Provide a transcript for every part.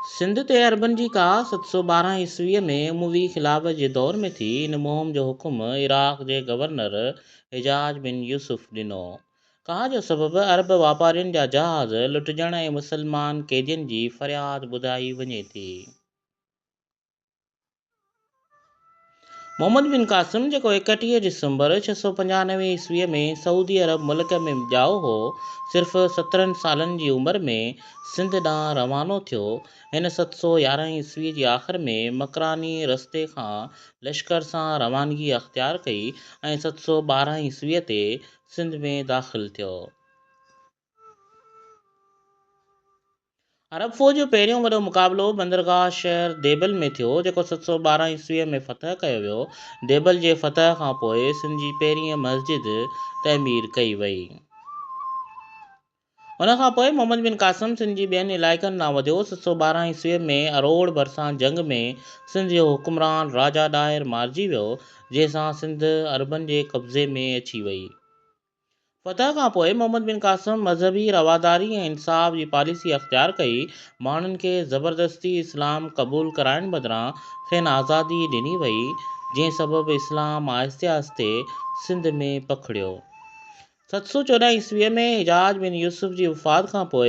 سنڌ تي عربن جي ڪاهه 712 عيسويء ۾ اموي خلافت جي دور ۾ ٿي. ان مهم جو حڪم عراق جي گورنر حجاج بن يوسف ڏنو. ڪاهه جو سبب عرب واپارين جا جهاز لٽجڻ ۽ مسلمان قيدين جي فرياد ٻڌائي وڃي ٿي. محمد بن قاسم جيڪو 31 ڊسمبر 695 عيسويء ۾ سعودي عرب ملڪ ۾ ڄائو هو، صرف 17 سالن جي عمر ۾ سنڌ ڏانهن روانو ٿيو. هن 711 عيسويء جي آخر ۾ مڪراني رستي کان لشڪر سان روانگي اختيار ڪئي ۽ 712 عيسويء تي سنڌ ۾ داخل ٿيو. عرب فوج جو پهريون وڏو مقابلو بندرگاهه شهر ديبل ۾ ٿيو، جيڪو 712 عيسويء ۾ فتح ڪيو ويو. ديبل جي فتح کان پوء سنڌ جي پهرين مسجد تعمير ڪئي وئي. ان کان پوء محمد بن قاسم سنڌ جي ٻين علائقن ڏانهن وڌيو. 712 عيسويء ۾ اروڙ ڀرسان جنگ ۾ سنڌ جو حڪمران راجا ڏاهر مارجي ويو، جنهن سان سنڌ عربن جي قبضي ۾ اچي وئي. فتح کان پوء محمد بن قاسم مذهبي رواداري ۽ انصاف جي پاليسي اختيار ڪئي. ماڻهن کي زبردستي اسلام قبول ڪرائڻ بدران کين آزادي ڏني وئي، جنهن سبب اسلام آهستي آهستي سنڌ ۾ پکڙيو. 714 عيسويء ۾ حجاج بن يوسف جي وفات کان پوء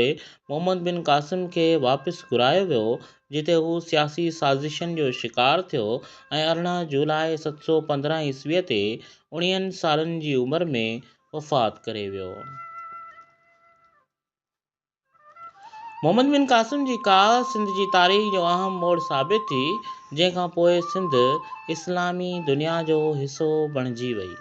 محمد بن قاسم کي واپس گهرايو ويو، جتي هو سياسي سازشن جو شڪار ٿيو ۽ 18 جولاء 715 عيسويء تي اڻيهن سالن جي عمر ۾ وفات ڪري ويو. محمد بن قاسم جي ڪاهه سنڌ جي تاريخ جو اهم موڙ ثابت ٿي، جنهن کان پوء سنڌ اسلامي دنيا جو حصو بڻجي وئي.